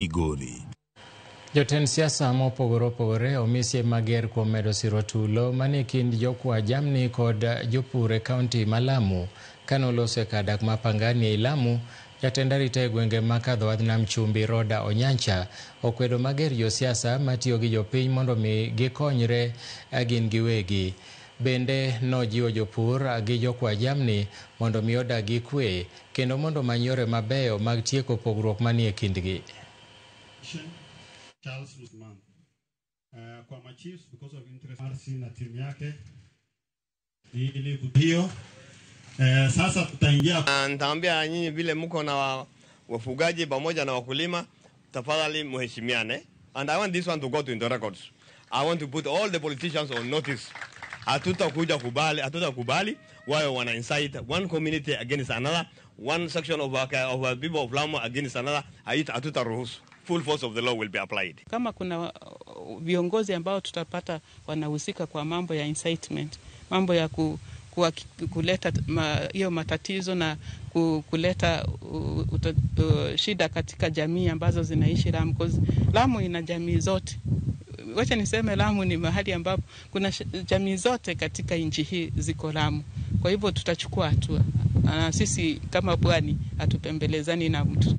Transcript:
Migori. Jotend siasa mopogore opogore omi siem mager kuom medo siro tulo manie kind jokwa jamni kod jopur e kaunti ma Lamu. Kane oloso e kar dak ma Pangani ei Lamu, jatend arita e gwenge ma kadho wadh nam chumbi Roda Onyancha okwedo mager josiasa matiyo gi jopiny mondo mi gikonyre gin giwegi. Bende nojiwo jopur gi jokwa jamni mondo mi odag gi kwe kendo mondo omany yore mabeyo mag tieko pogruok manie kindgi. Charles Usman. Kwa machiefs because of interest RC na timu yake ili hiyo sasa tutaingia. Nitaambia nyinyi vile mko na wafugaji pamoja na wakulima, tafadhali muheshimiane. And I want this one to go to the records. I want to put all the politicians on notice. Hatutakuja kubali, hatutakubali wawe wana incite one community against another, one section of our people of Lamu against another. Hatutaruhusu. Full force of the law will be applied. Kama kuna viongozi ambao tutapata wanahusika kwa mambo ya incitement, mambo ya kuleta hiyo matatizo na kuleta shida katika jamii ambazo zinaishi Lamu, 'cause Lamu ina jamii zote. Wacha niseme Lamu ni mahali ambapo kuna jamii zote katika nchi hii ziko Lamu. Kwa hivyo tutachukua hatua. Sisi kama Pwani hatupembelezani na mtu.